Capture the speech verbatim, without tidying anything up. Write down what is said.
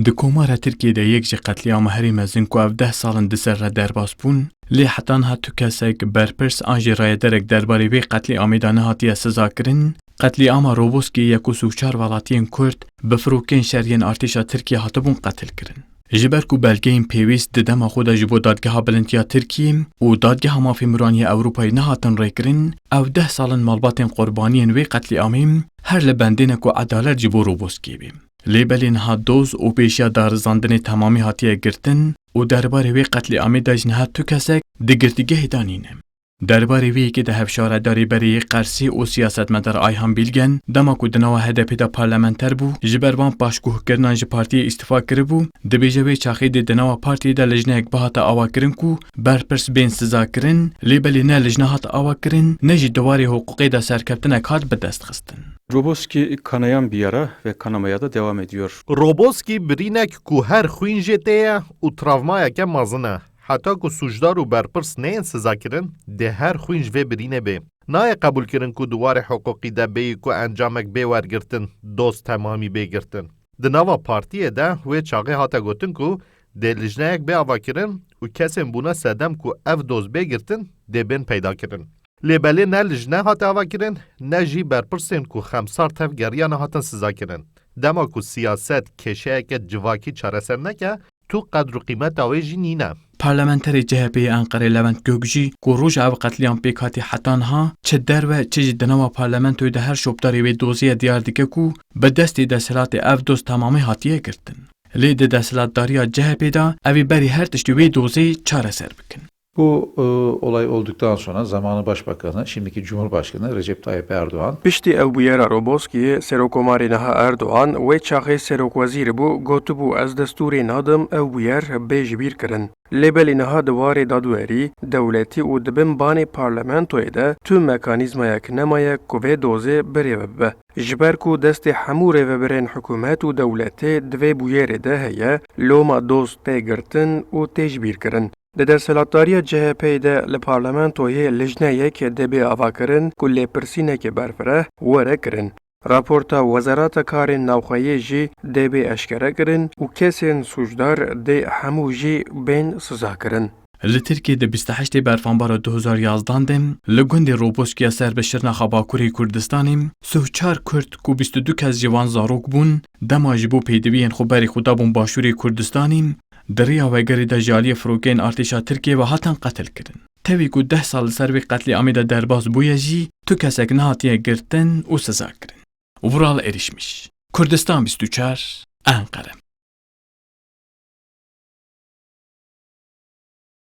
Di Komara Tirkiyê de yek ji qetlîama herî mezin ku ev deh sal in di ser re derbas bûn, lê heta niha tu kesek berpirs an jî rayederek derbarê vê qetlîamê de nehatiye sizakirin, qetlîama Roboskiyê ye ku sî û çar welatiyên Kurd bi firokên şer yên artêşa Tirkiyê hatibûn qetilkirin. Ji ber ku belgeyên pêwîst di dema xwe de ji bo Dadgeha Bilind ya Tirkiyê û Dadgeha Mafê Miran ya Ewropayê nehatin rêkirin, ew deh sal in malbatên qurbaniyên wê qetlîamê her li bendê ne ku edalet ji bo Roboskiyê bê. Lê belê niha doz û pêşiya darizandinê temamî hatiye girtin û derbarê wê qetlîamê de ji niha tu kesek di girtîgehê de nîne. Derbarê vê yekê de hevşaredarê berê yê Qersê û siyasetmedar Ayhan Bilgen, dema ku di nava H D P de parlamenter bû, ji ber van paşguhkirinan ji partiyê îstifa kiribû, dibêje wê çaxê dê di nava partiyê de lijneyek bihata avakirin ku berpirs bên sizakirin, lê belê ne lijne hat avakirin, ne jî di warê hiqûqê de serkeftinek hat bi dest xistin. Roboski kanayan bir yara ve kanamaya da devam ediyor. Roboski birînek ku her xwîn jê tê ye û travmayeke mezin e. Heta ku sûcdar û berpirs neyên sizakirin, dê her xwîn ji vê birînê bê. Nayê qebûlkirin ku di warê hiqûqî de bêyî ku encamek bê wergirtin, doz temamî bê girtin. Di nava partiyê de wê çaxê hate gotin ku dê lijneyek bê avakirin û kesên bûne sedem ku ev doz bê girtin, dê bên peydakirin. Lê belê ne lijne hate avakirin, ne jî berpirsên ku xemsar tev geriyane hatin sizakirin. Dema ku siyaset kêşeyeke civakî çareser neke, tu qedr û qîmeta wê jî nîne. Parlamenterê C H P'ê yê Enqerê Levent Gök jî, ku roja ev qetlîam pêk hatî heta niha, çi derve, çi jî di nava parlamentoyê de her şopdarê wê dozê ye diyar dike ku bi destê desthilatê ev doz temamê hatiye girtin. Lê di desthilatdariya C H P'ê de ew ê berî her tiştî wê dozê çareser bikin. Bu e, olay olduktan sonra zamanı başbakanı, şimdiki Cumhurbaşkanı Recep Tayyip Erdoğan Piştî ew bûyera Roboskiyê, Serokomarê niha Erdoğan, wê çaxê serokwezîr bû, gotibû, ez destûrê nadim ew bûyer bê jibîrkirin. Lê belê niha di warê dadwerî, dewletî û di bin banê parlamentoyê de tu mekanîzmayek nemaye ku vê dozê birêve bibe. Ji ber ku destê hemû rêvebirên hikûmet û dewletê di vê bûyerê de heye, loma doz tê girtin û tê jibîrkirin. Di desthilatdariya C H P'ê de li parlamentoyê lijneyek dê bê avakirin ku lêpirsîneke berfireh were kirin. Raporta Wezareta Karên Navxweyê jî dê bê eşkerekirin û kesên sûcdar dê hemû jî bên sizakirin. Li Tirkiyê di bîst û heştê Berfanbara du hezar yazdan de li gundê Roboskiya ser bi Şirnexa Bakurê Kurdistanê sî û çar Kurd ku bîst û du kes ji wan zarok bûn, dema ji bo pêdiviyên xwe berê xwe dabûn Başûrê Kurdistanê, di riya vegerê de ji aliyê firokeyên artêşa Tirkiyê ve hatin qetilkirin. Tevî ku deh sal li ser vê qetlîamê de derbas bûye jî, tu kesek nehatiye girtin û sizakirin. Vural Erişmiş, Kurdistan bîst û çar, Enqere.